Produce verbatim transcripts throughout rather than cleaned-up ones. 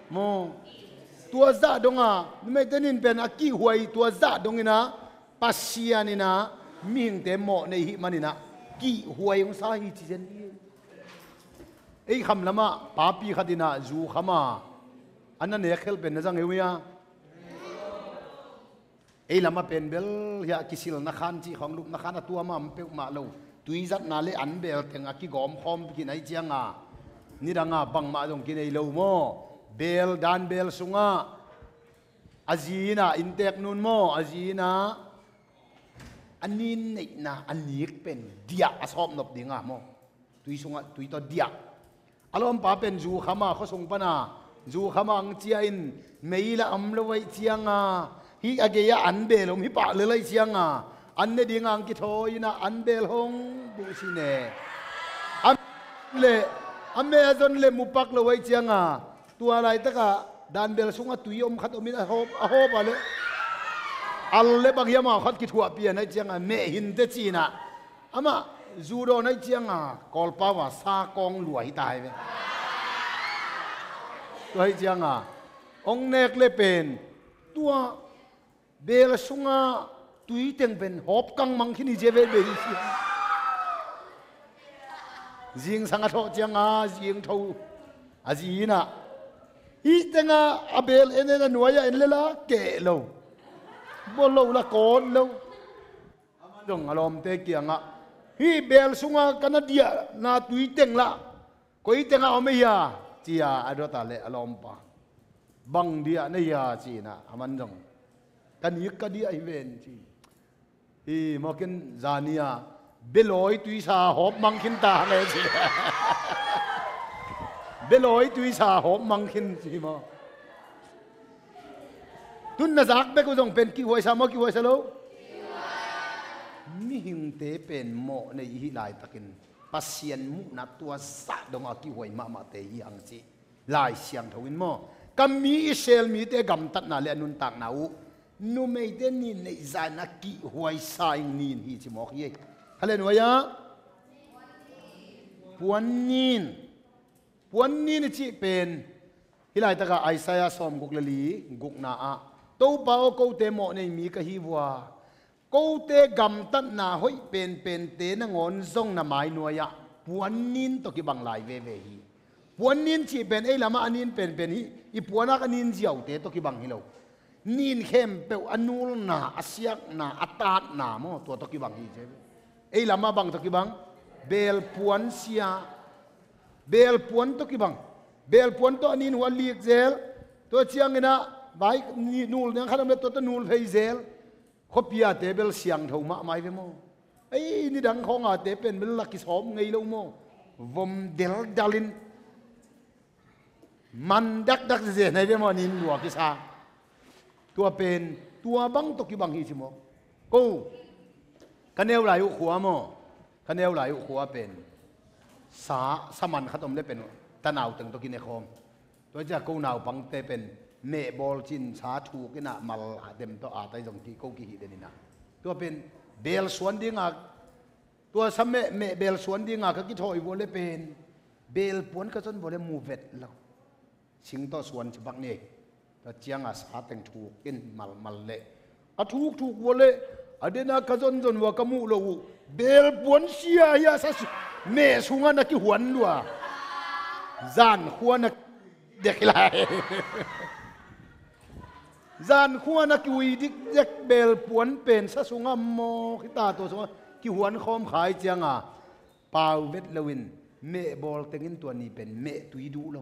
Maw, tua zah dongah numeite nin pen a kihhuai, tua zah dongin ah Pasian in ah mihingte mawh nei hih manin ah kihhuai hong sa hi ci zen hi. Ei kham lamah papi khat in ah zu kham a, a na nek khel pen na zang hi uh hia? Ei lamah pen bel hiah kisilna khan cih khawng lupna khan a tuam a om peuhmah lo. Tuizatna le an beel teng a kigawm khawm khin ahih cianga nidanga bangmah zong kinei lo maw? Beel, dan beel sungah a zi in ah inntek nun maw, a zi in ah a nin neihna a nik pen diah a sawpnop dinga maw? Tui sungah tui tawh diah. A lawmpa pen zu khama khuasung pana zu khama ang cia in mei la om lo ahih cianga hih a gei-ah an beel om hih pah lel ahih cianga an ne dinga ang kithawi inah an beel hong buh si ne. A le a mei a zon le mupak lo ahih cianga tua laitakah dan beel sungah tui om khat om in a hawp a hawp a le al le bang hiam a khat kithuahpih an ahih cianga meh hinte cinah amah zu dawn ahih cianga Kawlpau a sa kawng lua hi ta hi ve. Tua ahih cianga hong nek le pen tua beel sungah tui teng pen hawp kang mang khin hi cia ve bei hi cia. Zingsang a thawh cianga zingtho a zi inah hih tengah a beel en en a nuai-ah en lela keh lo. Bawh lo la kawt lo. Amah zong a lawmte kiangah hih beel sungah ka na diahna tui teng lah koi tengah om ei hia? Cia a dota le a lawmpa bang diah na hia? Cinah amah zong ka nik ka diah hi ven ci. Hi mawkin zania belawi tuisa hawp mang khin ta le ci. Belawi tuisa hawp mang khin ci maw? Tun na zak bek uh zong pen kihhuaisa maw kihhuaisa lo? Mihingte pen mawh nei ihih laitakin Pasian muhna tua zah dongah kihhuai mahmahte hi hang cih Lai Siangtho in maw? Ka mi Israel mite gamtatna le a nuntakna uh numeite nin neih zah in a kihhuaisa ing nin hi ci mawk hi. Hallelujah. Puan nin. Puan nin i cih pen hih laitaka Isaiah sawmguk le li gukna ah Topa aw, kote mawh nei mi ka hi vua. Kote gamtatna hoih penpente nangawn zong na mainuai-ah puan nin tawh kibang lai veve hi. Puan nin cih pen ei lamah a nin penpen hi. I puanak a nin ziaute tawh kibang hi lo. Nin khempeuh a nulna, a siakna, a tatna maw, tua tawh kibang hi cia. Ei lamah bang tawh kibang? Belpuan sia. Belpuan tawh kibang. Belpuan tawh a nin hua lik zel. Tua cianginah vai nul niang khat om le tua tawh nul phei zel. Khuapiate bel siangtho mahmah hi ve maw? Ei, nidang khawngate pen bel la kisawm ngei lo maw? Vom deldalin man dakdak zezen hi ve maw? Nin lua kisa. Tua pen tua bang tawh kibang hi ci maw? Ko ka neu lai uh khua maw? Ka neu lai uh khua pen sa, sa man khat om le pen tanau teng tawh kinekhawm. Tua cia ko naupangte pen mehbawl cin sa thuk inah mal a dem tawh a tai zong ki ko kihih den inah. Tua pen beel suan dinga tua sa meh, meh beel suan dinga ka kithawi vua le pen beel puan ka zon vua le mu vet lo. Sing tawh suan ci bak ni. Tua cianga sa teng thuk in malmal leh a thukthuk vua le a dena ka zonzon vua ka muh lo uh. Belpuan sia hi a sa meh sungah na kihuan lua. Zankhua na dek hi lai. Zankhua na kiui dikdek belpuan pen sa sungah maw kita tua sungah kihuan khawm khai cianga pau vet loin mehbawl tengin tua ni pen mehtui duh lo.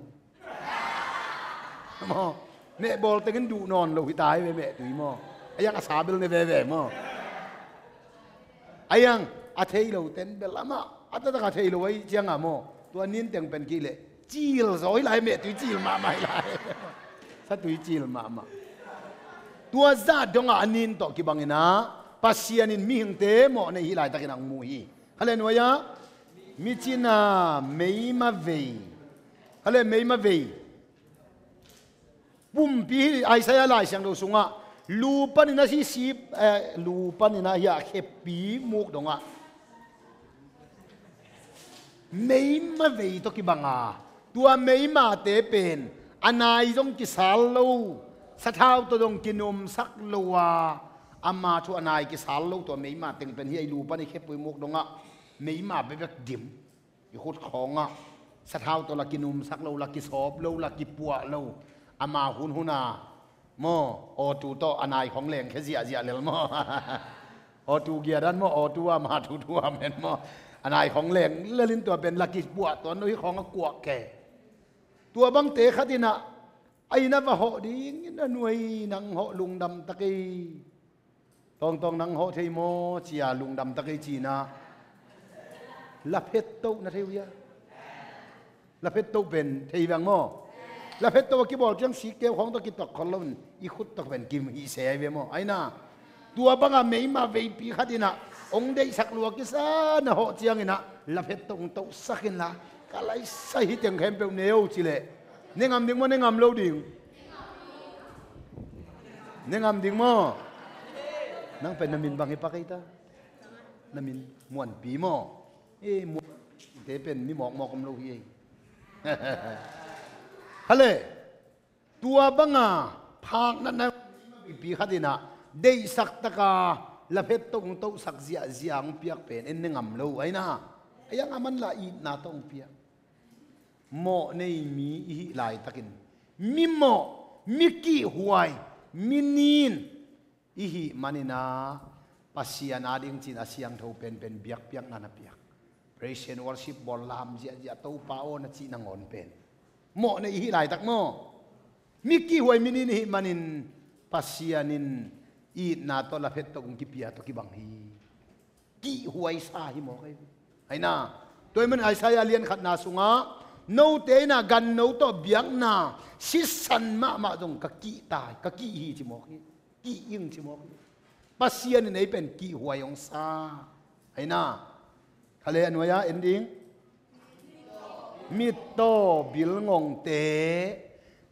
Maw? Mehbawl tengin duh nawn lo hi ta hi ve mehtui maw? A yang a sa bel ne veve maw? A yang a thei lo ten bel amah a taktak a thei lo ahi cianga maw? Tua nin teng pen kih leh cil zaw hi lai, mehtui cil mahmah hi lai. Satui cil mahmah. Tua zah dongah a nin tawh kibanginah Pasian in mihingte mawh nei hi laitakin ang mu hi. Hallelujah. Micina meima vei. Hale meima vei. Pumpi hi Isaiah Lai Siangtho sungah lu panin a sisip, eh, lu panin a hiah khepi muk dongah meima vei tawh kibanga tua meimate pen A nai zong kisal lo, sathau tawh zong kinumsak lo a, ama thu a nai kisal lo tawh meima teng pen hi a, i lu pan i khepui muk dongah meima bekbek dim. I khut khawngah sathau tawh la kinumsak lo, la kisawp lo, la kipuah lo. Ama hunhun a maw, awtu tawh a nai khawng leng khia ziahziah lel maw. Awtu giadan maw, awtu a ma thu thu a men maw. A nai khawng leng lelin tua pen la kipuah tuan lo hi khawng a kuah ke. Tua bangte khat inah a inn ah va hawh dingin a nuai, nang hawh lungdam ta kei. Tawngtawng nang hawh thei maw cia lungdam ta kei cinah. La phet toh na thei uh hia? La phet toh pen thei veng maw? La phet toh a kibawl ciang sikkeu khawng tawh kitok khol loin i khut tawh pen kim hih se ai ve maw? Aina. Tua banga meima veipi khat inah hong deihsak lua kisa na hawh cianginah la phet toh hong tohsak inla ka laisai hi teng khempeuh ne o cileh. Ne ngam ding maw, ne ngam lo ding? Ne ngam ding maw? Nang pen na min bang hi pak ei ta. Na min Muanpi maw? E, Muante pen mi mawkmawk om lo hi ei. Hale. Tua banga phaknatna pi khat inah deihsak taka la phet tawh hong tohsak ziahziah hong piak pen en ne ngam lo aina. A iang a man la itna tawh hong piak. Mawh nei mi i hih laitakin mi mawh, mi kihhuai, mi nin i hih maninah Pasian ading cin a siangtho penpen biakpiakna na piak. Praise and worship bawl lam ziahziah Topa aw na cih nangawn pen mawh nei i hih laitak maw? Mi kihhuai mi nin i hih manin Pasian in itna tawh la phet tawh hong kipia tawh kibang hi. Kihhuai sa hi mawk ahi. Aina. Tua ahih manin Isaiah lian khatna sungah note inah ganno tawh biakna sisan mahmah zong ka kihta, ka kih hi ci mawk hi. Kih ing ci mawk hi. Pasian in ei pen kihhuai hong sa. Aina. Khale a nuai-ah en ding. Mittaw bilngongte.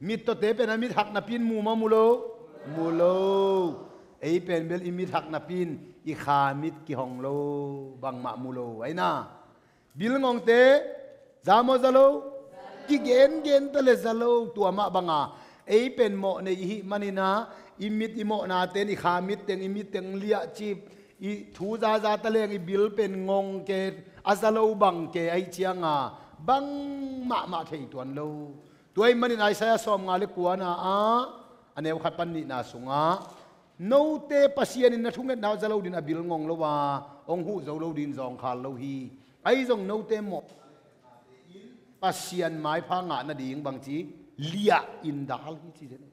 Mittawte pen a mit hak napi in mu maw, mu lo? Mu lo. Ei pen bel i mit hak napi in i kha mit kihong lo, bangmah mu lo. Aina. Bilngongte za maw, za lo? Kigengen ta le za lo, tua mah banga ei pen mawh nei i hih maninah i mit i mawhna ten, i kha mit teng, i mit teng liahcip, i thu zaza ta leng i bil pen ngong ke, a za lo bang ke ahi cianga bang mahmah thei tuan lo. Tua ahih manin Isaiah sawmnga le kuana ah a neu khat pan nihna sungah note Pasian in na thungetna uh za lo din a bil ngong lo a, hong huh zo lo din zawngkhal lo hi. Ahi zong note mawh Pasian maipha ngah nading bangci liah in dal hi ci den.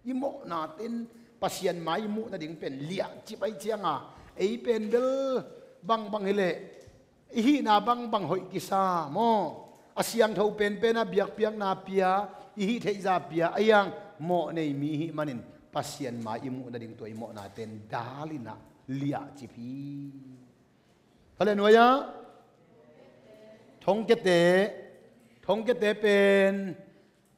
I mawhna ten Pasian mai i muh nading pen liah cip ahi cianga ei pen bel bangbang hileh i hihna bangbang hoih kisa maw? A siangtho penpen a biakpiakna pia, i hih theihza pia, a iang mawh nei mi i hih manin Pasian mai i muh nading tua i mawhna ten dal inah liah cip hi. Hale nuai-ah thongkiate, thongkiate pen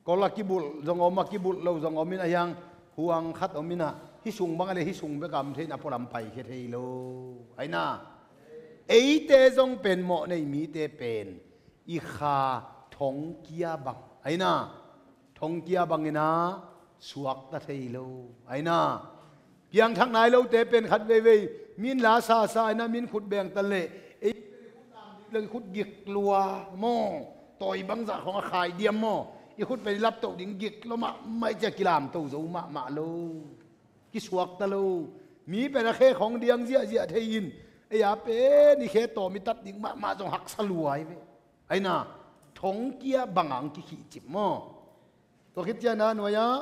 kol a kibulh zong om, a kibulh lo zong om in a hiang huang khat om inah hih sung bang a le hih sung bek a om thei in a pualam paikhia thei lo. Aina. Eite zong pen mawh nei mite pen i kha thongkia bang. Aina. Thongkia bangin ah suakta thei lo. Aina. Piangthak nai lote pen khat veivei min la sasa inah min khut bengta leh ei leng i khut gik lua maw? Tawi bangzah khawng a khai diam maw? I khut pen i laptoh ding gik lua mahmah i cia kilamto zo mahmah lo. Kisuakta lo. Mi pen a khe khawng diang ziahziah thei in ei a pen i khe tawm i tat ding mahmah zong haksa lua hi ve. Aina. Thongkia bangah hong kikhihcip maw? Tua khit ciangin a nuai-ah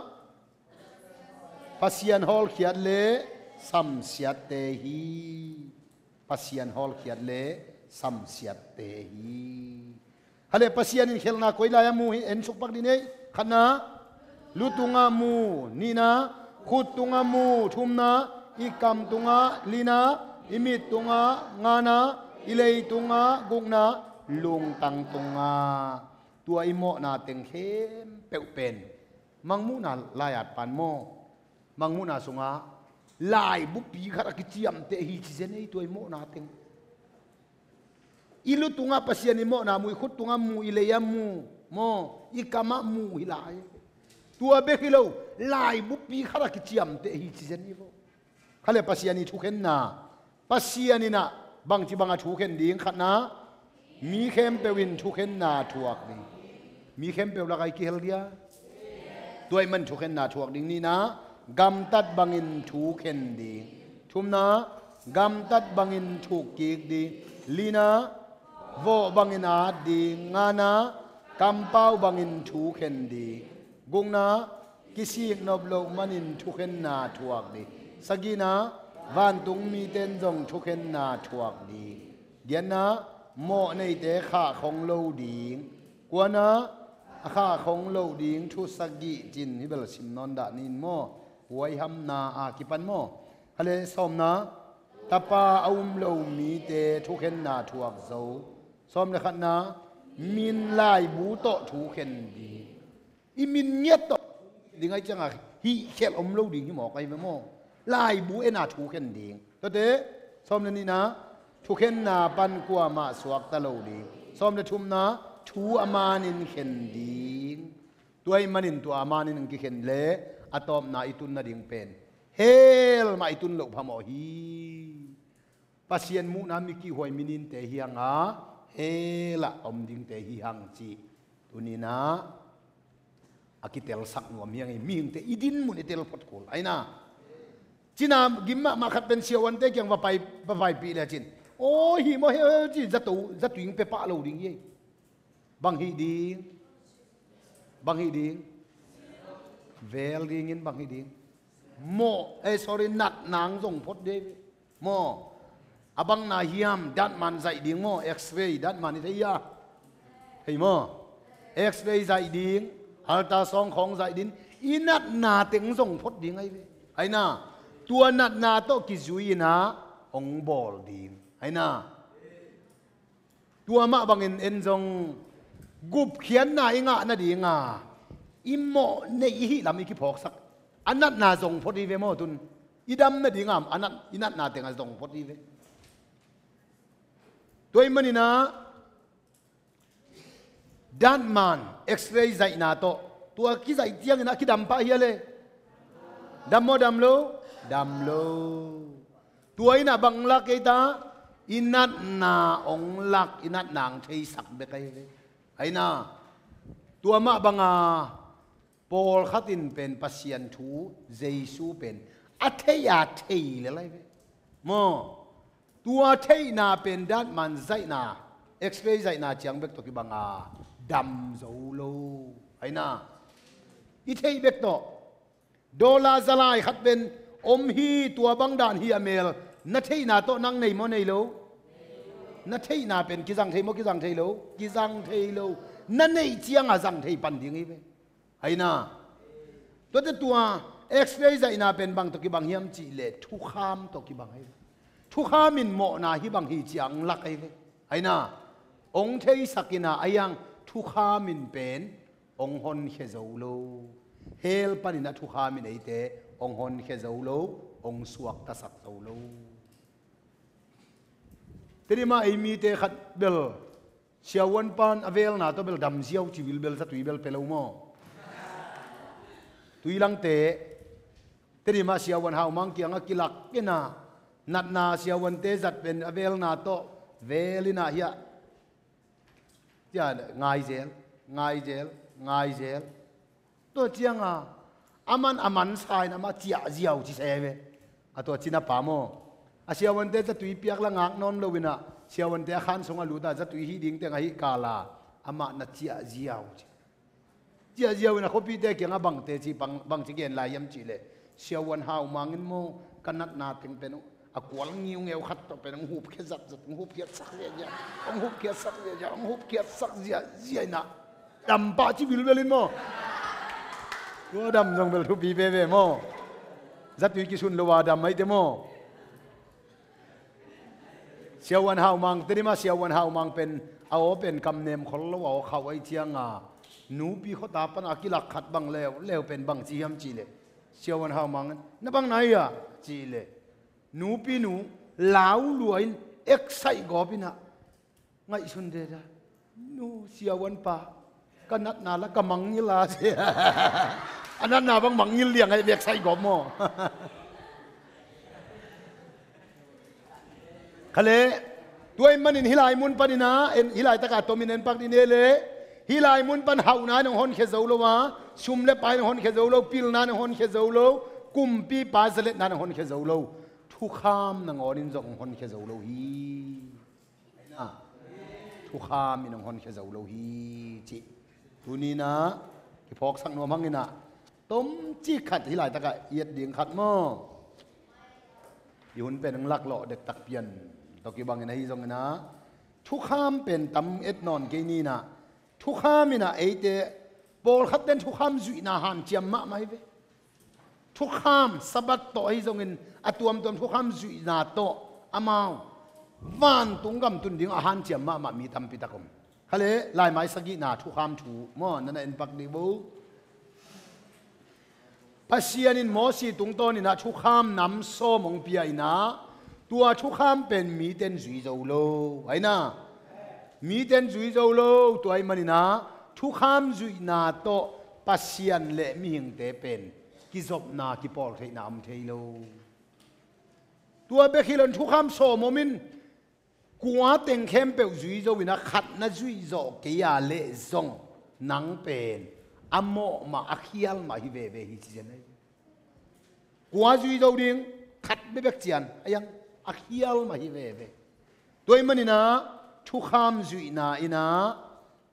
Pasian hawlkhiat le samsiatte hi. Pasian hawlkhiat le samsiatte hi. Hale Pasian in khelhna koi lai-ah mu hi, en sukpak dih ni ei. Khatna, lu tungah mu. Nihna, khut tungah mu. Thumna, i kam tungah. Lina, i mit tungah. Ngana, i lei tungah. Gukna, lungtang tungah. Tua i mawhna teng khempeuh pen Mangmuhna lai-at pan maw? Mangmuhna sungah laibupi khat a kiciamteh hi ci zen ei tua i mawhna teng. I lu tungah Pasian i mawhna mu, i khut tungah mu, i lei-ah mu maw? I kamah mu hi lai. Tua bek hi lo, laibupi khat a kiciamteh hi ci zen hi vo. Kha le Pasian i thukhenna, Pasian in ah bangci banga thukhen ding? Khatna, mi khempeuh in thukhenna thuak ding. Mi khempeuh lakah i kihel dia? Tua ahih man thukhenna thuak ding. Nihna, gamtat bangin thukhen ding. Thumna, gamtat bangin thukkik ding. Lina, vawh bangin at ding. Ngana, kampau bangin thukhen ding. Gukna, kisik nop loh manin thukhenna thuak ding. Sagihna, vantung mite in zong thukhenna thuak ding. Giatna, mawh neite khahkhong lo ding. Kuana, a khahkhong loh ding thu sagih cin hi bel sim nawn dah ni in maw. Huaihamna a kipan maw. Kha le sawmna, tapa a um lo mite thukhenna thuak zo. Sawm le khatna, min laibu tawh thukhen ding. I min ngiat tawh ding ahih ciangah hih khelh om lo ding hi mawk ahi ve maw. Laibu en a thukhen ding. Tuate, sawm le nihna, thukhenna pan kuamah suakta lo ding. Sawm le thumna, thu a manin khen ding. Tua ahih manin tua a manin hong kikhen le a tawpna i tun nading pen hell mah i tun loh phamawh hi. Pasian muhna mi kihhuai mi ninte hi hang a, hell ah om dingte hi hang cih tuni-in ah a kitelsak nuam hi hang hi. Mihingte i dinmun i tel phot kul. Aina, cina gim mahmah khat pen siavuante kiang va pai, va paipih le cin, aw, hi maw, he, he, ci, zato, zatui hong pia pah lo ding hi. Bang hih ding? Bang hih ding? Vel dingin bang hih ding? Mawh, eh, sorry, natna hong zong phot ding. Maw, a bang na hiam, datman zaih ding maw, X-ray datman i thei a. Thei maw? X-ray zaih ding, ultrasound khawng zaih ding, i natna teng zong phot ding ahi ve. Aina, tua natna tawh kizui-in ah hong bawl ding. Aina, tua mah bangin en zong gupkhiatna i ngah nadinga i mawh neih i hih lam i kiphawksak. A natna zong phot hi ve maw tun. I dam nadinga a nat, i natna tengah zong phot hi ve. Tua ahih manin ah datman, X-ray zaihna tawh tua kizaih ciangin a kidam pah hi a le. Dam maw dam lo? Dam lo. Tua in ah bang lak ei ta? I natna hong lak, i natna hong theisak bek ahi ve. Aina, tua mah banga pawlkhat in pen Pasian thu, Jesu pen a theih a thei lel ahi ve. Maw, tua theihna pen datman zaihna, X-ray zaihna ciang bek tawh kibanga dam zo lo. Aina, i theih bek tawh dollar zalai khat pen om hi, tua bang dan hi a mel, na theihna tawh nang nei maw nei lo? Na theihna pen kizang thei maw kizang thei lo? Kizang thei lo. Na neih cianga zang thei pan ding hi ve. Aina, tuate tua X-ray zaihna pen bang tawh kibang hiam cihleh thukham tawh kibang ahi ve. Thukham in mawhna hih bang hi ciang lak ahi ve. Aina, hong theisak in ah a hiang thukham in pen hong honkhia zo lo. Hell panin a thukham in eite hong honkhia zo lo, hong suaktasak zo lo. Teni mah ei mite khat bel siavuan pan a velna tawh bel dam ziau ci vilvel zatui bel pia lo maw? Tuilangte, teni mah siavuan Haumang kiangah kilak in ah natna siavuante zat pen a velna tawh vel in ah hiah, hiah ngai zel, ngai zel, ngai zel. Tua cianga aman a mansa in amah ciah ziau ci se ve. A tua cinapa maw, a siavuante zatui piak la ngak nawn lo in ah siavuante a khan sungah lut ah zatui hih ding teng ahih kal a amah na ciah ziau ci. Ciah ziau in a khuapihte kiangah bangte ci, bang, bangci gen lai hiam cihleh, siavuan Haumang in maw, ka natna teng pen a kual ngiungeu khat tawh pen hong hupkhiat zatzat, hong hupkhiatsak ziahziah, hong hupkhiatsak ziahziah, hong hupkhiatsak ziahziah in ah dam pah ci vilvel in maw. Tua dam zong bel thupi veve maw. Zatui kisun lo a dam ahihte maw. Siavuan Haumang, teni mah siavuan Haumang pen a aw pen kamnem khol lo a aw khauh ahih cianga nupi khuata pana kilak khat bang leuleu pen bangci hiam cihleh, siavuan Haumang in, na bang na hia cihleh, nupinu lau lua in eksaih gawp in ah ngaihsun deda, nu siavuanpa, ka natna la ka mangngilh a sia. A natna bang mangngilh liang a, i veksaih gawp maw? Kha leh, tua ahih manin hih lai mun panin ah, en, hih laitak a tomin en pak dih ni leh, hih lai mun pan hauhna in hong honkhia zo lo a, sum le pai in hong honkhia zo lo, pilna in hong honkhia zo lo, kumpipa zaletna in hong honkhia zo lo, thukham nangawn in zong hong honkhia zo lo hi. Thukham in hong honkhia zo lo hi cih tuni-in ah kiphawksak nuam hang in ah, tomcik khat hih laitak ah i et ding khat maw? I hun pen hong laklawh dektak pian tawh kibangin ahi zongin ah, thukham pen tam et nawn kei ni in ah, thukham in ah eite, pawlkhatte in thukham zuihna hanciam mahmah hi ve. Thukham, Sabbath tawh ahi zongin a tuamtuam thukham zuihna tawh amau vantung gam tun ding a hanciam mahmah mi tampi tak om. Kha leh, laimai sagihna thukham thu maw, na na en pak dih bo. Pasian in Mosi tungtawnin ah thukham nam sawm hong pia in ah, tua thukham pen mite in zui zo lo, ahi na. Mite in zui zo lo, tua ahih manin ah thukham zuihna tawh Pasian le mihingte pen kizopna, kipawltheihna om thei lo. Tua bek hi lo in thukham sawm om in, kua teng khempeuh zui zo in ah khat na zuih zawh kei a leh zong, nang pen a mawh mah, a khial mah hi veve hi ci zen ahi. Kua zui zo ding, khat bekbek cian, a iang, a khial mah hi veve. Tua ahih manin ah thukham zuihna in ah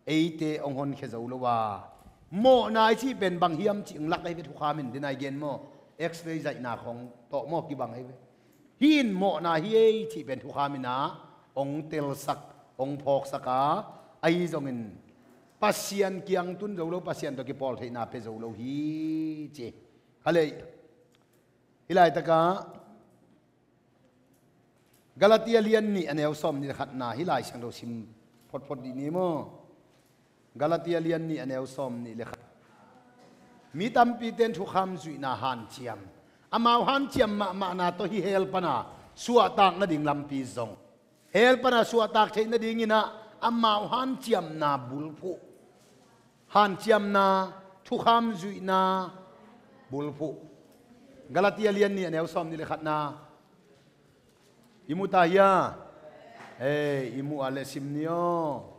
eite hong honkhia zo lo a, mawhna i cih pen bang hiam cih hong lak ahi ve, thukham in, dena i gen maw, X-ray zaihna khawng tawh maw kibang ahi ve. Hih in mawhna hi ei cih pen thukham in ah hong telsak, hong phawksak a, ahi zongin Pasian kiang tun zo lo, Pasian tawh kipawltheihna pia zo lo hi ci. Kha leh, hih laitak ah Galatia lian nih a neu sawm nih le khatna, hih Lai Siangtho sim photphot dih ni maw? Galatia lian nih a neu sawm nih le khat. Mi tampite in thukham zuihna hanciam, amau hanciam mahmahna tawh hih hell pana suahtak nading lampi zong, hell pana suahtak theih nadingin ah amau hanciamna bulphuh, hanciamna, thukham zuihna bulphuh. Galatia lian nih a neu sawm nih le khatna. I mu ta hia? Ei, i mu a leh sim ni aw.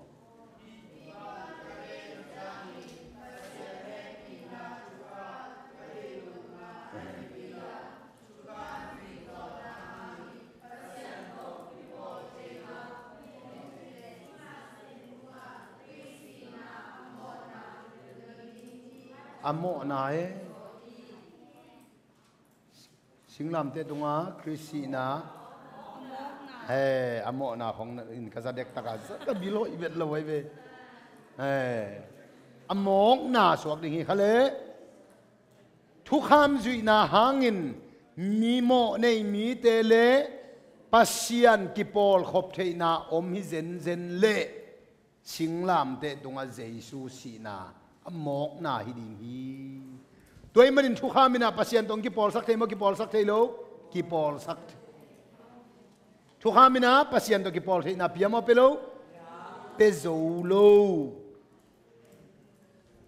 A mawhna e. Singlamteh tungah Khrist sihna. He, a mawhna khong in ka za dektak a, za ka bil hoih vet lo ahi ve. He, a mawkna suak ding hi kha leh. Thukham zuihna hangin mi mawh nei mite le Pasian kipawlkhop theihna om hi zenzen leh, singlamteh tungah Jesu sihna a mawkna hi ding hi. Tua ahih manin thukham in ah Pasian tawh kipawlsak thei maw, kipawlsak thei lo? Kipawlsak thei. Thukham in ah Pasian tawh kipawltheihna pia maw, pia lo? Pia zo lo.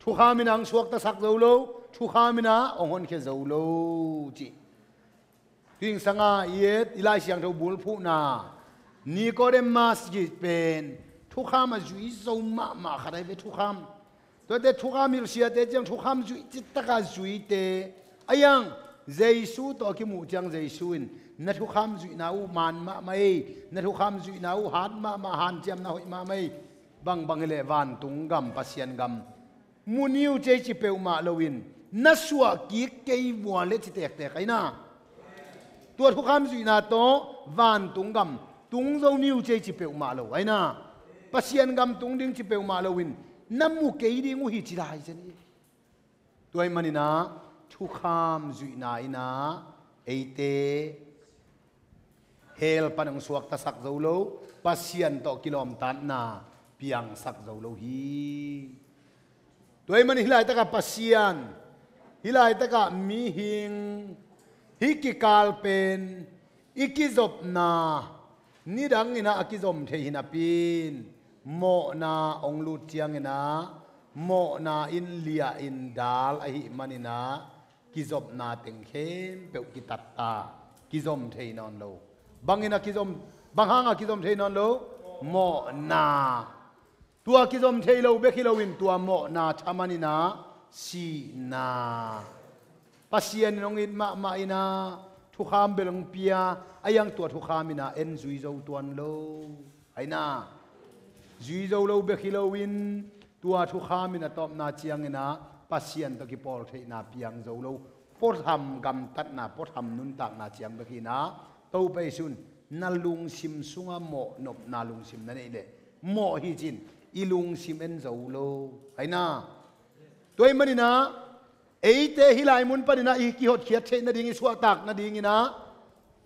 Thukham in ah hong suaktasak zo lo, thukham in ah hong honkhia zo lo cih. Tuingsanga i et, i Lai Siangtho bulphuhna, Nicodemus cih pen thukham a zui zo mahmah khat ahi ve, thukham. Tuate thukham hilhsiate ciang thukham zui citak a zuite. A iang, Jesu tawh a kimuh ciang Jesu in, na thukham zuihna uh man mahmah ei, na thukham zuihna uh hat mahmah, hanciamna hoih mahmah ei, bangbang hileh vantung gam, Pasian gam mu ni uh cei ci peuhmah loin, na suah kik kei vua leh ci tektek ahi na. Tua thukham zuihna tawh vantung gam tung zo ni uh cei ci peuhmah lo ahi na. Pasian gam tung ding ci peuhmah loin, na mu kei ding uh hi ci lai zen hi. Tua ahih manin ah thukham zuihna in ah eite hell pan hong suaktasak zo lo, Pasian tawh kilawmtatna piangsak zo lo hi. Tua ahih manin hih laitakah Pasian, hih laitakah mihing, hih kikal pen i kizopna, nidangin ah a kizom thei hi napi-in, mawhna hong lut ciangin ah mawhna in liah in dal ahih manin ah kizopna teng khempeuh kitatta, kizom thei nawn lo. Bangin a kizom, bang hanga kizom thei nawn lo? Mawhna. Tua kizom thei lo bek hi loin tua mawhna thaman in ah sihna. Pasian in hong it mahmah in ah thukham bel hong pia, a iang tua thukham in ah en zui zo tuan lo. Aina, zui zo lo bek hi loin tua thukham in a tawpna ciangin ah Pasian tawh kipawl theihna piang zo lo. Puatham gamtatna, puatham nuntakna ciang bek hi in ah Topa Jesu in na lungsim sungah mawh nopna lungsim na neih leh mawh hi cin i lungsim en zo lo. Aina, tua ahih manin ah eite hih lai mun panin ah i kihotkhiat theih nading, i suahtak nadingin ah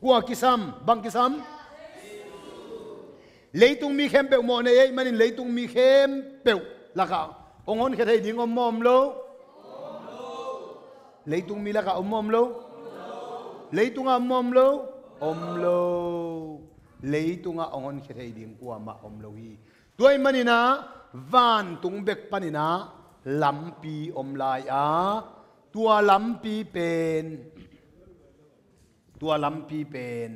kua kisam, bang kisam? Leitung mi khempeuh mawh na ei manin leitung mi khempeuh lakah hong honkhia thei ding om maw om lo? Leitung mi lakah om maw om lo? Leitungah om maw om lo? Om lo. Leitungah hong honkhia thei ding kuamah om lo hi. Tua ahih manin ah vantung bek panin ah lampi om lai a, tua lampi pen, tua lampi pen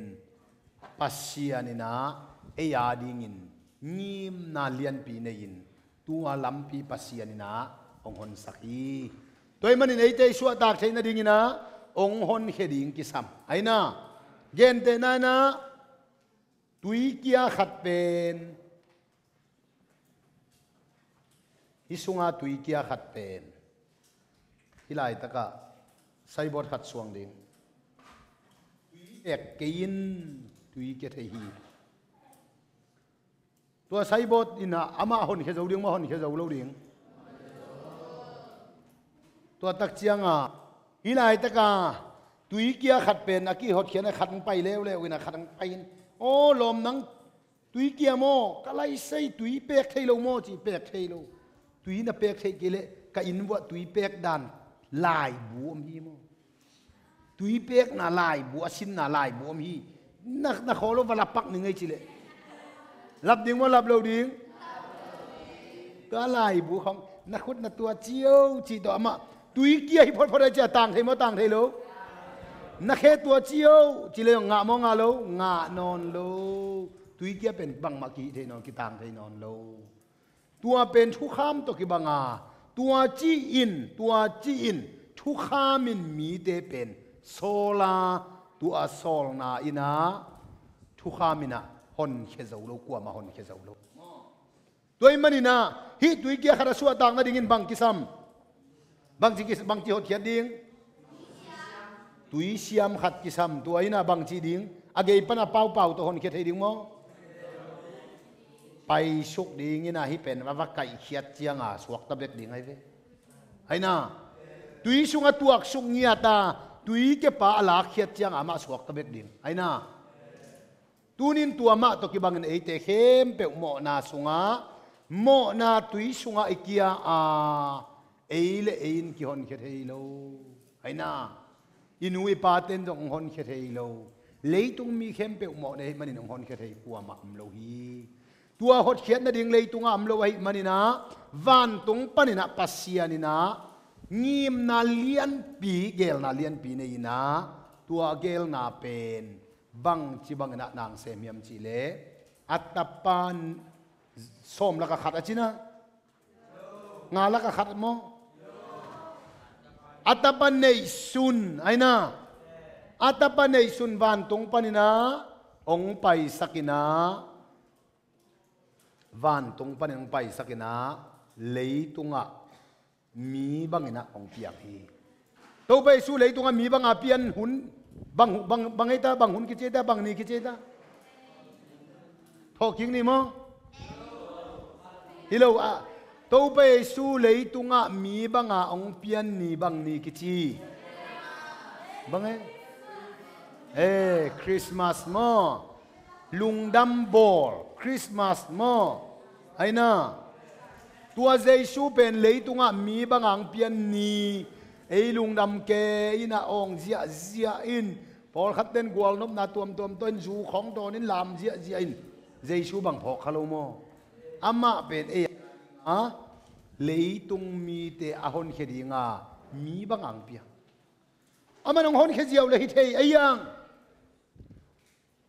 Pasian in ah ei a dingin ngimna lianpi nei-in, tua lampi Pasian in ah hong honsak hi. Tua ahih manin eite i suahtak theih nadingin ah hong honkhia ding kisam. Aina, gentehna in ah tuikia khat pen, hih sunga tuikia khat pen hih laitakah saibawt khat suang ding, tuikia kei in tuikia thei hi. Tua saibawt in ah amah honkhia zo ding maw, honkhia zo lo ding? Tua tak cianga hih laitaka tuikia khat pen a kihotkhiatna, khat hong pai leuleu in ah khat hong pai in, aw lawm, nang tuikia maw, ka laisai tui pek thei lo maw ci, pek thei lo. Tui na pek theih kei leh ka inn vuah tui pek dan laibu om hi maw? Tui pekna laibu, a sinna laibu om hi. Na, na khawl lo va lap pak ning ei ci leh lap ding maw, lap lo ding? Tua laibu khong na khut na tua cio ci tawh amah tuikia hi photphot a ci a tang thei maw, tang thei lo? Na khe tua cio ci leh ngah maw, ngah lo? Ngah nawn lo. Tuikia pen bangmah kihih thei nawn, kitang thei nawn lo. Tua pen thukham tawh kibang a, tua ci-in, tua ci-in thukham in mite pen sawl a, tua sawlna in ah thukham in ah honkhia zo lo, kuamah honkhia zo lo. Tua ahih manin ah hih tuikia khat a suahtak nadingin bang kisam? Bangci kis-, bangci hotkhiat ding? Tuisiam khat kisam. Tua in ah bangci ding? A gei pan a paupau tawh honkhia thei ding maw? Paisuk ding in ah hih pen va va kaihkhiat cianga suakta bek ding ahi ve. Aina, tui sungah tuaksuk ngiat a, tuikepa a lakkhiat cianga amah suakta bek ding. Aina, tunin tua mah tawh kibangin eite khempeuh mawhna sungah, mawhna tui sungah i kia a, ei le ei in kihonkhia thei lo. Aina, i nu i paten zong hong honkhia thei lo. Leitung mi khempeuh mawhna ahih manin hong honkhia thei kuamah om lo hi. Tua hotkhiat nading leitungah om lo ahih manin ah, vantung panin ah Pasian in ah ngimna lianpi, geelna lianpi nei in ah, tua geelna pen bangci bangin ah na sem hiam cih leh, a tapa sawm lakah khat a cina, nga lakah khat maw? A tapa neihsun, aina, a tapa neihsun vantung panin ah hong paisak in ah, vantung panin hong paisak in ah, leitungah mi bangin ah hong piang hi. Topa Jesu leitungah mi banga pian hun bang, bang, bang ei ta, bang hun kici ei ta, bang ni kici ei ta? Thawhkik ni maw? Hi lo ah, Topa Jesu leitungah mi banga hong pian ni bang ni kici? Bang ei? Eh, Christmas maw? Lungdam bawl, Christmas maw? Aina, tua Jesu pen leitungah mi banga hong pian ni, ei lungdam kei in ah awng ziahziah in, pawlkhat ten gualnopna tuamtuam tawh in, zu khawng dawn in, lam ziahziah in, Jesu bang phawk kha lo maw? Amah pen ei a, leitung mite a honkhia dinga mi bang ang pia. Aman hong honkhia ziau le hi thei a iang.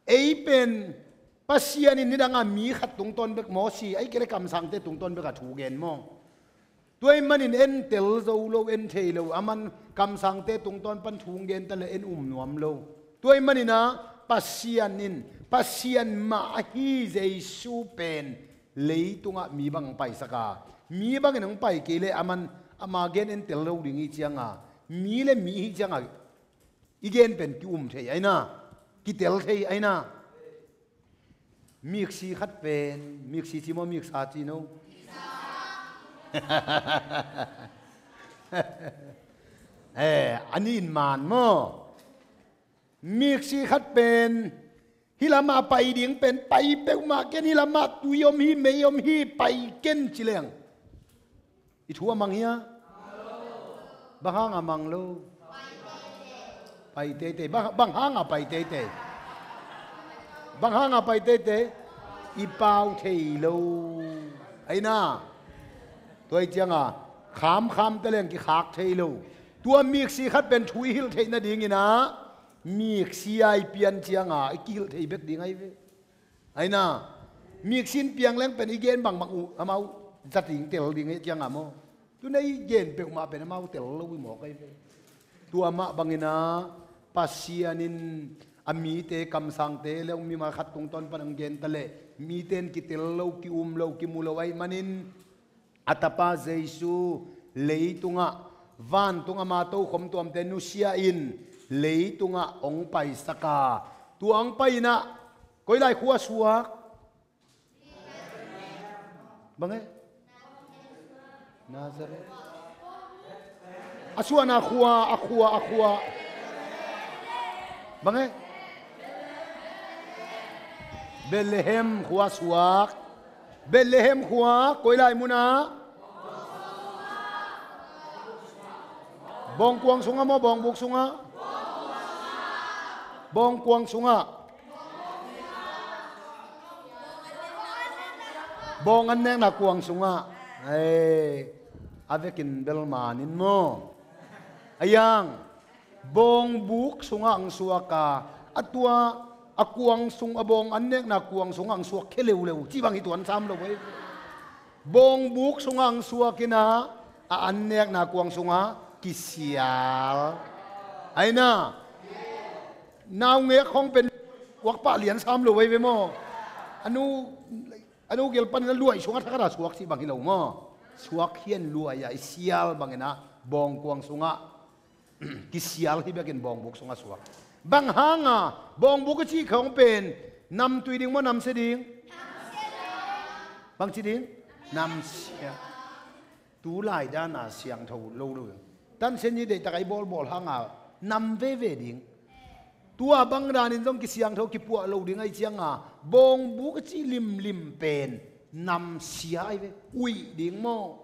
Ei pen Pasian in nidanga mi khat tungtawn bek maw si, ai kei le kamsangte tungtawn beka thu gen maw? Tua ih manin en tel zo lo, en thei lo, aman kamsangte tungtawn pan thu gen ta le en um nuam lo. Tua ih manina Pasian in, Pasian mah ahi Jesu pen leitungah mi bang paisaka, mi bangin hong pai kei le aman ama gen en tel lo ding ih cianga, mi le mi ih cianga i gen pen ki-um thei aina, kitel thei aina. Miksi khat pen, miksi ci maw, miksa ci no? Eh, a nin man maw? Miksi khat pen, hi lamah pai ding pen, pai peuhmah ken, hi lamah tui om hi, mei om hi, pai ken ci leng. I thu a mang hia? Bang hanga mang lo? Pai teitei. Bang, bang hanga pai teitei? Bang hanga pai teitei? I pau thei lo. Aina. Tua ih cianga, khamkham te leng kikhak thei lo. Tua miksi khat pen thu i hilh theih nadingina, miksi a i pian cianga, i kihilh thei bek ding ahi ve. Aina, miksin piang leng pen i gen bangbang uh, amau zating tel ding hi cianga maw? Tuna i gen peuhmah pen amau tel lo i mawk ahi ve. Tua mah bangina, Pasian in a mite, kamsangte, le hong mimal khat tungtawn pan hong gen ta le, mite in kitel lo, ki-um lo, kimu lo ahi manin, a tapa Jesu leitungah, vantung ama tokhom tuamte nusia in, leitungah hong paisaka. Tua hong pai inah, koi lai khua suak? Bang e? Nazareth. A suahna khua, a khua, a khua. Bang e? Bethlehem khua suak. Bethlehem khua, koi lai muna? Bawngkuang sunga maw, bawngbuk sunga? Bawngkuang sunga. Bawng an nekna kuang sungah. Ei, a vekin bel manin maw? A yang, bawngbuk sungah ang suaka, a tua, a kuang sung, a bawng an nekna kuang sungah ang suak khe leuleu. Cih bang hi tuan sam lo ei. Bawngbuk sungah ang suak inah, a an nekna kuang sungah kisial. Aina, naungek khong pen suak pah lian sam lo ei ve maw? A nu, a nu gel panin a luai sungah thakhat a suak cih bang hi lo maw? Suak hian luai a i sial bangin ah bawngkuang sungah kisial hi bekin bawngbuk sungah suak. Bang hanga bawngbuk i cih khong pen namtui ding maw, namsia ding? Bang ci ding? Namsia. Tu lai dana siangtho lo lo. Tansia ni deihtak a i bawlbawl hanga nam veve ding. Tua bang danin zong kisiangtho kipuah lo ding ahi cianga bawngbuk a cih limlim pen namsia ahi ve. Uih ding maw?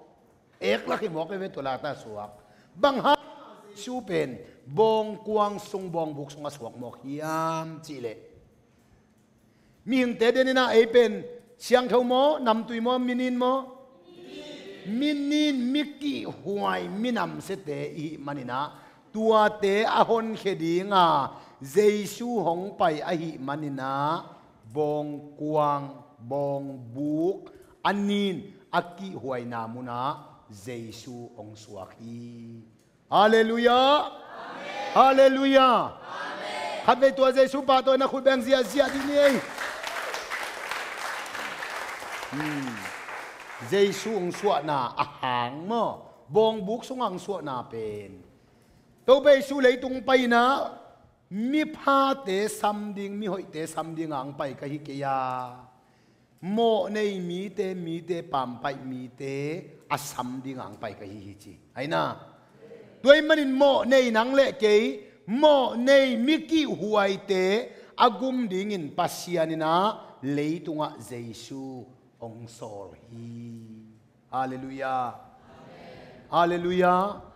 Eklak hi mawk ahi ve tua lata suak. Bang hang Jesu pen bawngkuang sung bawngbuk sungah suak mawk hiam cihleh, mihingte deninah ei pen siangtho maw, namtui maw, minin maw? Minin, mi kihhuai, mi namsiate ihih maninah, tuate a honkhia dinga Jesu hong pai ahih maninah, bawngkuang, bawngbuk a nin a kihhuaina munah Jesu hong suak hi. Halleluiah. Halleluiah. Khatvei tua Jesu pahtawi na khut beng ziahziah dih ni ei. Hmm. Jesu hong suahna a hang maw? Bawngbuk sungah hong suahna pen Topa Jesu leitung paina miphate sam ding, mihoihte sam dinga hong pai ka hi kei a, mawh nei mite, mite pampaih mite a sam dinga hong pai ka hi hi ci. Aina, tua ahih manin mawh nei nang le kei, mawh nei mi kihhuaite a gum dingin Pasian inah leitungah Jesu hong sawl hi. Halleluiah. Halleluiah.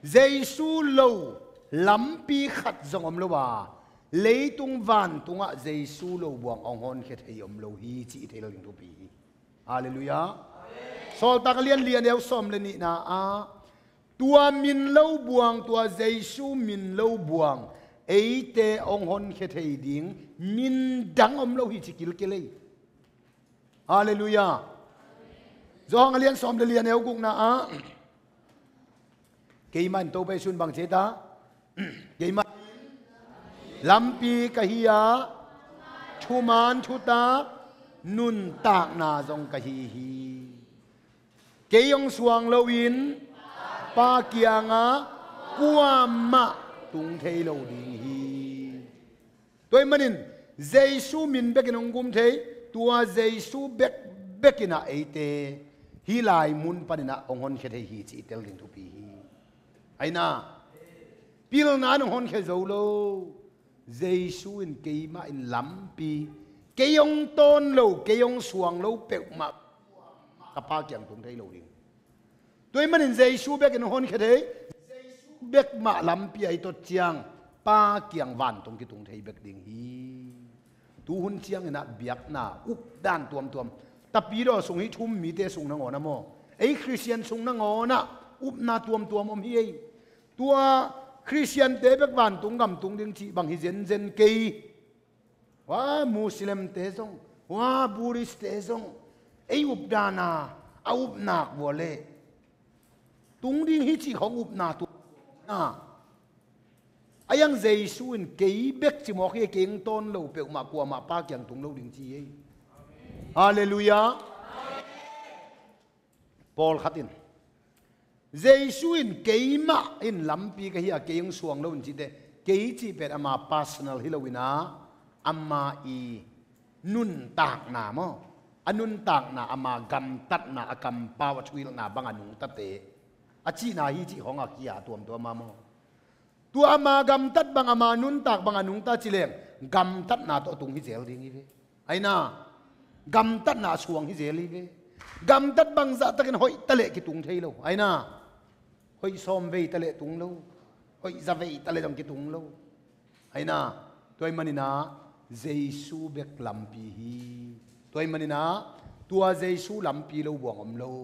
Jesu lo lampi khat zong om lo a, leitung vantungah Jesu lo buang hong honkhia thei om lo hi cih i thei lo ding thupi hi. Halleluiah. Sawltak a lian li, a neu sawm le nihna ah, tua min lo buang, tua Jesu min lo buang, eite hong honkhia thei ding min dang om lo hi ci kilkel ei. Halleluiah. Johan a lian sawm le li, a neu gukna ah, keimah in Topa Jesu in bang ci ta? Keimah lampi ka hi a, thuman thutak nuntakna zong ka hi hi. Kei hong suang loin Pa kiangah kuamah tung thei lo ding hi. Tua ahih manin Jesu min bekin hong gum thei, tua Jesu bekbek in ah eite hih lai mun panin ah hong honkhia thei hi cih i tel ding thupi hi. Aina, pilna in hong honkhia zo lo. Jesu in keimah in lampi, kei hong tawn lo, kei hong suang lo peuhmah ka Pa kiang tung thei lo ding. Tua ahih manin Jesu bekin hong honkhia thei, Jesu bek mah lampi a i tot ciang Pa kiang vantung kitung thei bek ding hi. Tuhun ciangin ah biakna updan tuamtuam, tapidaw sung hi, thum mite sung nangawn ah maw, ei Khristian sung nangawn ah upna tuamtuam om hi ei. Tua Khristiante bek vantung gam tung ding cih bang hi zenzen kei. Hua Muslimte zong, hua Buddhistte zong, ei updan a, a upna kua leh tung ding hi cih khong upna tuamtuam na. Ahi hang Jesu in kei bek ci mawk hi, kei hong tawn lo peuhmah kuamah Pa kiang tung lo ding ci hi ei. Halleluiah. Pawlkhat in, Jesu in keimah in lampi ka hi a, kei hong suang lo in cih teh, kei cih pen ama personal hi loin ah, ama i nuntakna maw, a nuntakna, ama gamtatna, a kampau, a thuhilhna bang a nungtate, a cihna hi cih khong a kia tuamtuam a maw. Tua ama gamtat bang, ama nuntak bang a nungta ci leng, gamtatna tawh tung hi zel ding hi ve. Aina, gamtatna a suang hi zel hi ve. Gamtat bangzah takin hoih taleh kitung thei lo. Aina, hoih sawm vei taleh tung lo, hoih za vei taleh zong kitung lo. Aina, tua ahih manin ah Jesu bek lampi hi. Tua ahih manin ah tua Jesu lampi lo buang om lo.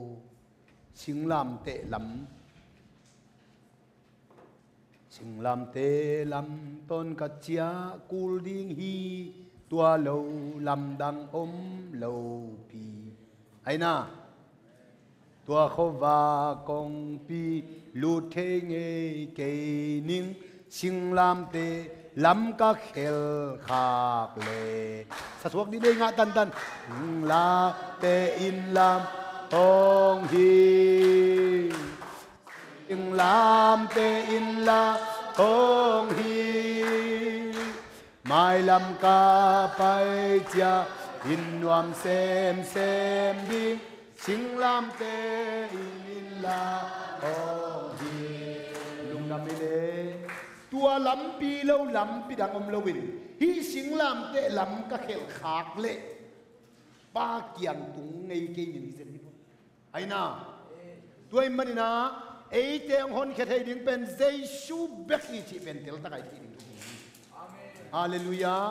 Singlamteh lam Singlamteh lam tawn ka ciah kul ding hi, tua lo lamdang om lopi. Aina, tua khuavak kongpi lut thei ngei kei ning, singlamteh lam ka khelh khak leh. Sa suak dih dei ngah tantan. Singlamteh in lam hong hi. Singlamteh in lam hong hi. Mailam ka pai ciang inn nuam semsem ding, singlamteh in lam hong hi. Lungdam hi le. Tua lampi lo lampi dang om loin, hih singlamteh lam ka khelh khak leh Pa kiang tung ngei kei ning hi zen hi. Aina, tua ahih manin ah eite hong honkhia thei ding pen Jesu bek hi cih pen teltak a i theih ding thupi hi. Halleluiah.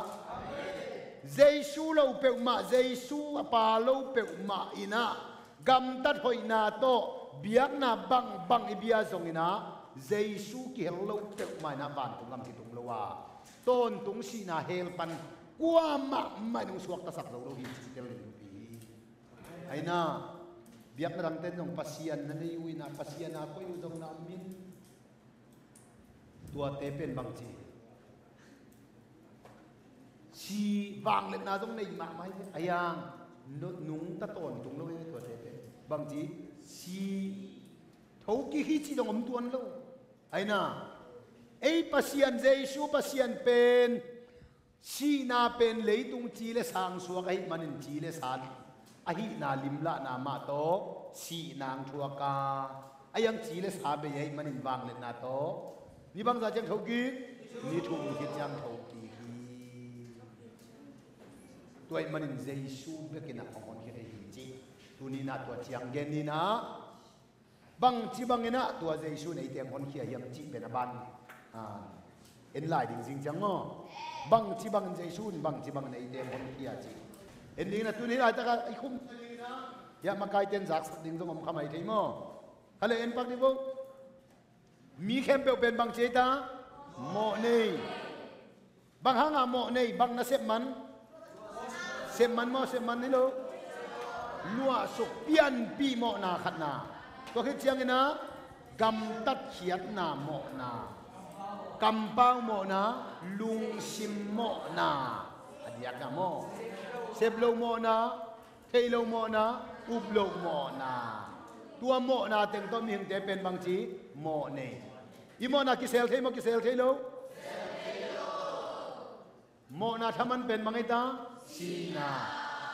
Jesu lo peuhmah, Jesu a Pa lo peuhmah in ah gamtat hoihna tawh biakna bangbang i bia zongin ah Jesu kihel lo peuhmah in ah vantung gam kitung lo a, tawntung sihna hell pan kuamah mah in hong suaktasak zo lo hi cih i tel ding thupi hi. Aina, biakna dangte in zong Pasian na nei uh in ah, Pasian a koih uh zong na om in, tuate pen bangci, si vangliatna zong nei mahmah hi. Ahi hang nungta tawntung lo hi tuate pen. Bangci, si thokik hi cih zong om tuan lo. Aina, ei Pasian, Jesu Pasian pen sihna pen leitung ci le sa hong suak ahih manin ci le sa ahihna limlahna mah tawh sihna hong thuak a, ahi hang ci le sa bei ahih manin vangliatna tawh ni bangzah ciang thokik, ni thum khit ciang thokik hi. Tua ahih manin Jesu bekin ah hong honkhia thei hi cih tuni in ah tua ciang gen ni in ah. Bangci bangin ah tua Jesu in eite hong honkhia hiam cih pen a ban, ah, en lai ding zing ciang maw. Bangci bangin Jesu in bangci bangin eite hong honkhia cih en ding in ah, tuni laitak a i khum Hiah makaite'n zaksak ding zong om kha mai thei maw? Kha le, en pak dih vo. Mi khempeuh pen bangci ei ta? Mawh nei. Bang hanga mawh nei? Bang nasep man? Sep man maw, sep man hi lo. Luahsuk pianpih mawhna khatna. Tua khit ciangin ah gamtat khiatna mawhna, kampau mawhna, lungsim mawhna. A diakna maw? Sep lo mawhna, thei lo mawhna, up lo mawhna. Tua mawhna teng tawh mihingte pen bangci? Mawh nei. I mawhna kisel thei maw, kisel thei lo? Mawhna thaman pen bang ei ta? Sihna.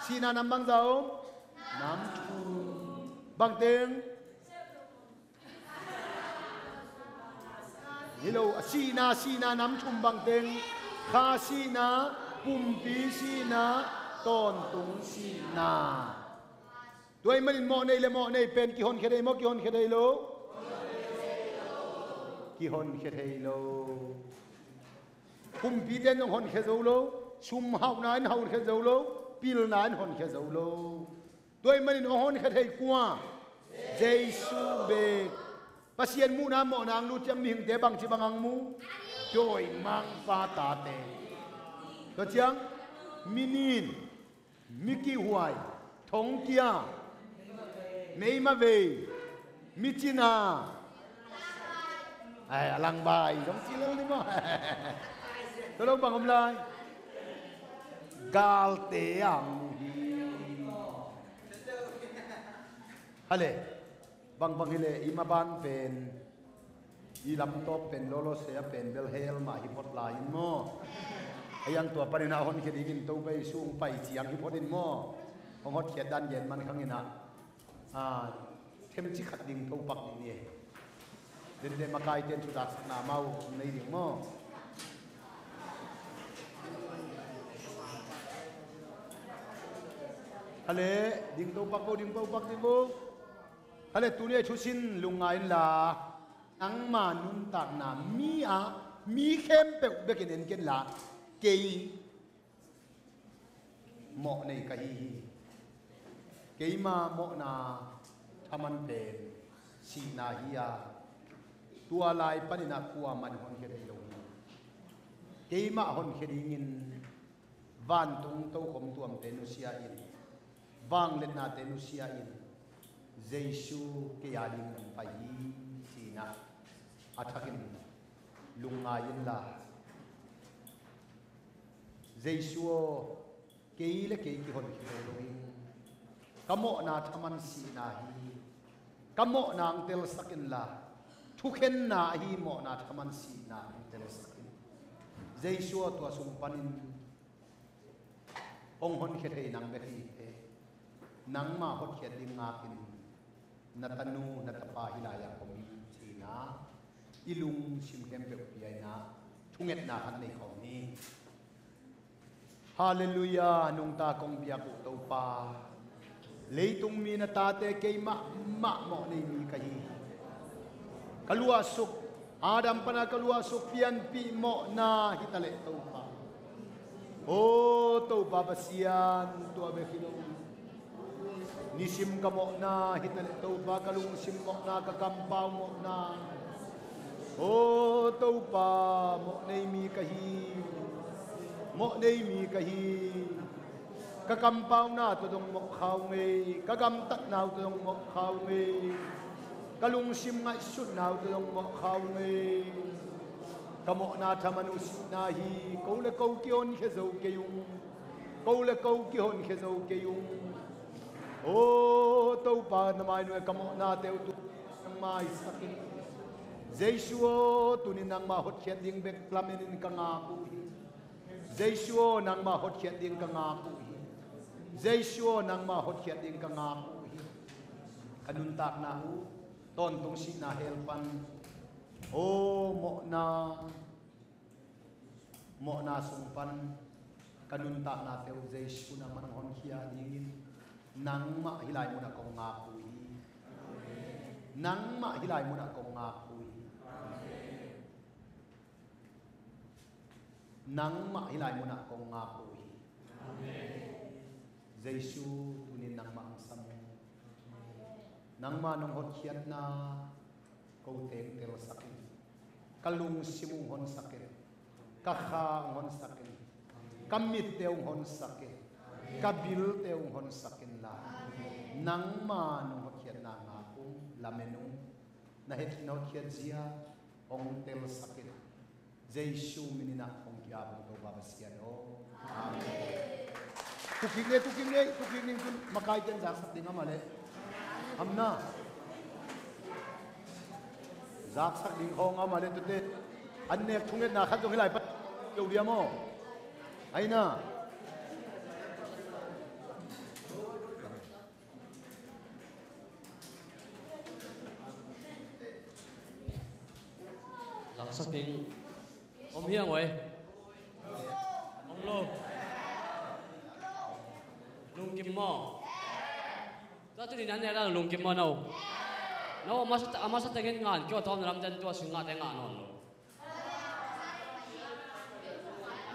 Sihna nam bangza om? Nam thum. Bang teng? Hi lo, sihna, sihna nam thum bang teng? Kha sihna, pumpi sihna, tawntung sihna. Tua ahih manin mawh nei le mawh nei pen kihonkhia thei maw, kihonkhia thei lo? Kihonkhia thei lo. Kumpite in hong honkhia zo lo, sum hauhna in honkhia zo lo, pilna in honkhia zo lo. Tua ahih manin hong honkhia thei kua? Jesu bek. Pasian muhna mawhna hong lut ciang mihingte bangci bang hong mu? Dawimangpa tate. Tua ciang mi nin, mi kihhuai, thongkia, meima vei, mi cina. Ai, a langbai zong ci lel ni maw? Tua lo bang om lai? Galte ang hi. Hale. Bangbang hileh i maban pen, i lamtawp pen lawlawse a pen bel hell mah hi phot lai in maw? A yang tua panin a honkhia dingin Topa Jesu hong pai ciang hi phot in maw? Hong hotkhiat dan gen man khang in ah, a, themci khat ding thopak ding ni. Dente makaite'n thudaksakna amau hong nei ding maw? Hale, ding topak vo, ding topak ding vo. Hale, tuni a i thusin lungngai inla, nangma nuntakna mi ah, mi khempeuh bekin en kenla, kei mawh nei ka hi hi. Keima mawhna thaman pen sihna hi a, tua lai panin ah kuamah in honkhia thei lo hi. Keimah honkhia dingin vantung tokhom tuamte nusia in, vangliatnate nusia in, Jesu kei a dingin hong pai hi, ci-in ah a thakin lungngai inla, Jesu aw, kei le kei kihonkhia lo in, ka mawhna thaman sihna hi. Ka mawhna hong telsak inla, thukhenna ahi mawhna thaman sihna hong telsak in. Jesu aw, tua sung panin hong honkhia thei nang bek hi e. Nangma hotkhiat ding ngakin, na tanu na tapa hih lai-ah om in, ci-in ah i lungsim khempeuh pia-in ah thungetna khat nei khawm ni. Halleluiah. Nungta kong biak uh Topa, leitung mi na tate keimah mah mawh nei mi ka hi. Ka luahsuk, Adam pana ka luahsuk pianpih mawhna hi taleh Topa, aw Topa Pasian, tua bek hi lo, nisim ka mawhna hi taleh Topa, ka lungsim mawhna, ka kampau mawhna, aw Topa, mawh nei mi ka hi. Mawh nei mi ka hi. Ka kampauna tawh dong mawh kha ung ei, ka gamtatna uh tawh dong mawh kha ung ei, ka lungsim ngaihsutna uh tawh dong mawh kha ung ei. Ka mawhna thaman uh sihna hi. Ko le ko kihonkhia zo kei ung. Ko le ko kihonkhia zo kei ung. Aw Topa, na mai nuai ka mawhnate uh tu nangmah hong maisak in. Jesu aw, tuni nangmah hotkhiat ding bek lamenin ka ngak uh hi. Jesu aw, nangmah hotkhiat ding ka ngak uh hi. Jesu aw, nangmah hotkhiat ding ka ngak uh hi. Ka nuntakna uh tawntung sihna hell pan, aw mawhna, mawhna sung pan ka nuntaknate uh Jesu nangman hong honkhia dingin, nangmah hih lai munah kong ngak uh hi. Nangmah hih lai munah kong ngak uh hi. Nangmah hih lai munah kong ngak uh hi. Jesu, tunin nangmah hong sam ung. Nangma nong hotkhiatna ko teng telsak in. Ka lungsim ung honsak in. Ka kha ung honsak in. Ka mitte ung honsak in. Ka bilte ung honsak in la, nangma nong hotkhiatna ngak ung, lamen ung. Na het, na hotkhiat zia hong telsak in. Jesu min in ah hong ki-ap ung Topa Pasian aw. Amen. Tukik ne, tukik ne, tukik ning tun makaite in zaksak ding a mah leh. Amna. Zaksak ding khawng a mah leh tute. An nek thungetna khat zong hi lai pat. Keu diam aw. Aina. Zaksak ding om hiam oi? Om lo. Lungkim maw? Tua tuni nan nek dan lungkim maw no? No, a masa, a masa tengin ngan kio tawm na lamten tua sing ngate ngah nawn lo.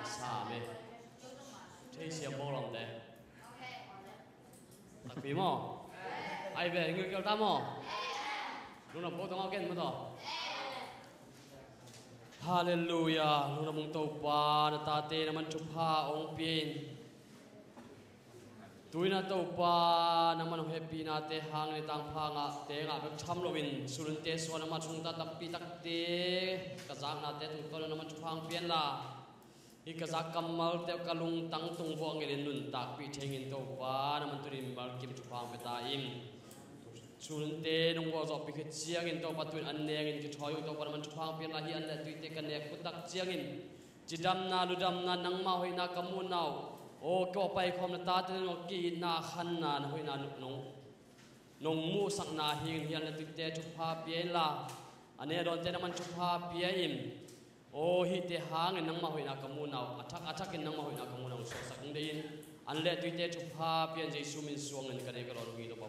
Sa me. Thei siam bawk lawmte. Takpi maw? Ai ve, ngilkel ta maw? Lungdam ko tawng a ken maw taw? Halleluiah. Lungdam ung Topa, na tate na man thupha hong pia in. Tuina Topa, na man hong hehpihnate hangin i tangpha ngahte ngah bek tham loin, sulunte suan a man sungta tampi takte ka zaknate tungtawn na man thupha hong pia in la. Hih ka zak kammalte uh ka lungtang tung vuah ngilin nuntakpih thei ngin Topa, na man tunin malkim thupha hong pia ta in. Sulunte nong vuah zawhpih khit ciangin Topa tuin an nengin kithawi uh Topa na man thupha hong pia in la, hih an le tuite ka nek khuttak ciangin cidamna, ludamna, nangmah hoihna ka muhna uh. Aw, kua paikhawm na tate nong ki-itna khanna, na hoihna nong, nong muhsakna hi in, hih an le tuite thupha pia in la, a ne dawnte na man thupha pia in. Aw, hihte hangin nangmah hoihna ka muhna uh, a thak a thakin nangmah hoihna ka muhna uh suaksak hong deih in. An le tuite thupha pia in, Jesu min suangin ka ne ka lawn uh hi Topa